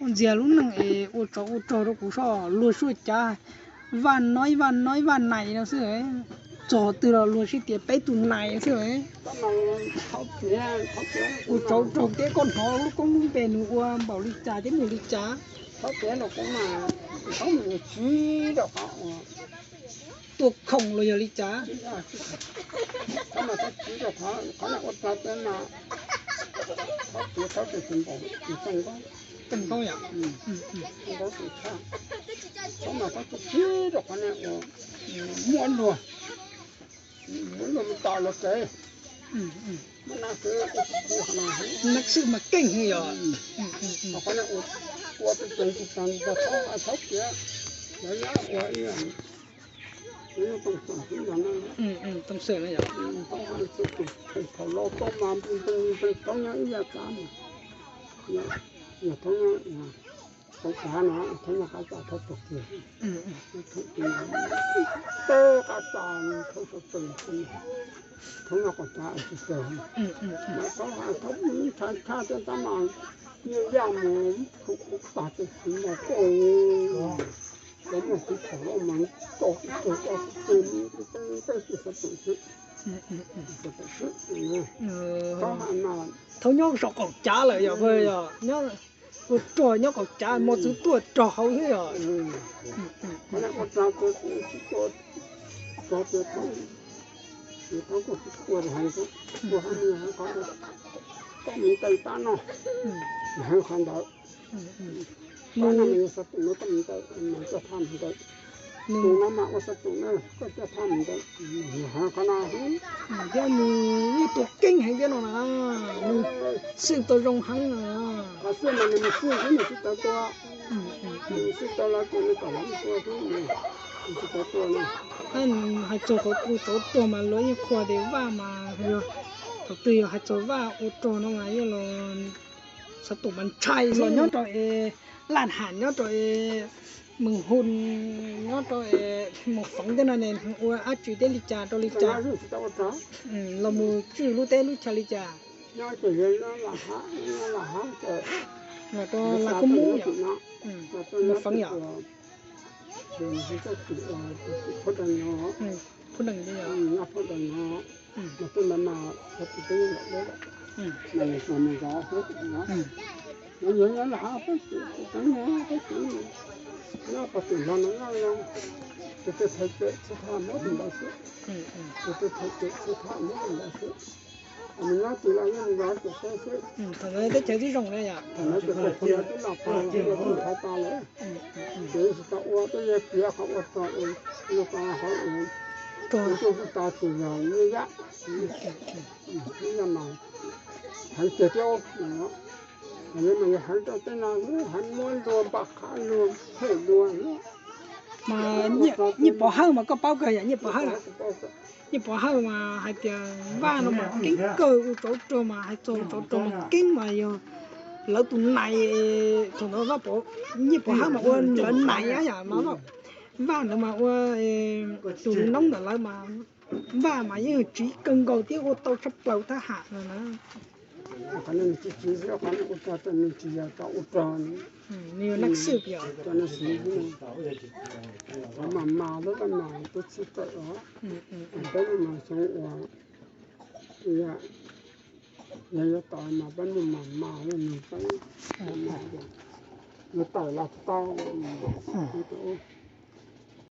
Ntxias lub neej es ua tsov ua rog rau kuv soj, luag suaj cav, vaj noib vaj noib vaj nais no xwb, txog twg los luag sib tias peb tus nais xwb. Ua tsov rog thiab koj hnov lub koob lub npe nws ua npaum li cas thiab mus li cas? Tuaj khoom los yog li cas? Muab luag, muab luag mus tom luag tsev. Nab xwb mas keej heev yog. Qhov no ua tsis tau txhob piav, lawv nyob ua ib yam, Tooj Xwm no, Tooj Xwm no yog, thaum los tau mas npee npee Thoob Nyob ib yam tsav, yog Thoob Nyob qab tsav no, Thoob Nyob qab tsav thaub tug kiag, thaub qab tsav thaub sab pes, Thoob Nyob qab tsav tsis tau, mas thaub hais thaub ntshai tshaj thiab tab mas nyiaj yaj mus tag tes txiv mas koj, cov muaj txiv thaum los mas tau tsis tau tsis tau tsis xav pem xwb, xav pem xwb. Thaub hais mas Thoob Nyob saum qaum cav lawm yog, yog nyob ua rog nyob qaum cav mos txwv tuaj rog hauv xwb yog. Ua rog tsis tuaj rog tias Thoob, Thoob kuj tsis ua hais, ua hais qhov koj mus ntes pab no, hais qhov ntawd. Pab no mas yog xav pem no koj mus ntes, mas coj thaj mus ntes. Tus no mas ua xav pem no koj coj thaj mus ntes, hais qhov no. Thiab nws yeej tua keej heev thiab no na, nws xwj tau zoo heev na. Qhov xwj mas nws mus xwj xwb nws tsis tau tua, nws xwj tau lawv tus nws kom lawv mus tua xwb, nws tsis tau tua no. Hais txog qhov ua tsov tuag mas luag yeej qhuas tias Vaj mas yog thaum twg yog hais txog Vaj ua rog no mas yog los xav tus mas ntshai los nyob rau es Laj Ham nyob rau es Moos Hu nyob rau es Moos Feev tej no ne ua dab tsi thiab li cas rau li cas? Los mus tswj lub teb lub chaw li cas? Los rau Laj Kub Mub yom, Moos Feev yom. Phab Dees, phab Dees no, nyob pem tim no, tus twg thaiv pem txhua thaj muab tus ntawd xwb, tus twg thaiv pem txhua thaj muab tus ntawd xwb. Nws nyob twg los yeej mus zov tus teb xwb. Thaum ntawd teb chaws twb zoo na yom. Thaum ntawd ces pog no twb los pog los twb mus thaiv tas lawm. Ces tsis tau ua, twb yog piav qhov ua rog, ua rog hauv, tus twg tsis tas tsis yog nyiaj yaj, nyiaj yaj mas heev tiag thiab. Mas yog heev rau tej no, heev muab luag npaj qhav luag phem luag. Mas Nyiaj Pov Hawj mas koj paub kawg yom, Nyiaj Pov Hawj na. Nyiaj Pov Hawj mas hais tias Vaj no mas keeb kawg, ua tsov rog mas hais txog tsov rog mas keeb mas yog lawv tus nais, thaum ntawd Vaj Pov, Nyiaj Pov Hawj mas ua lawv nais yom, mas Vaj ntawd mas ua tus noob ntawm lawv mas Vaj mas yeej tsiv kawg nkaus thiab ua tau tshaj plaws thab ham no na. Qhov no nws tsis tsiv xwb, qhov no ua rog, nws tsis yog cov ua rog, nws yog neeg xwb, cov neeg xwb, cov mas mas lub laj mas twb txhij tawm os, peb lub mas xyoo uas yog yuav tau mas peb muaj mas mas lub nws peb, yuav tawm los tau,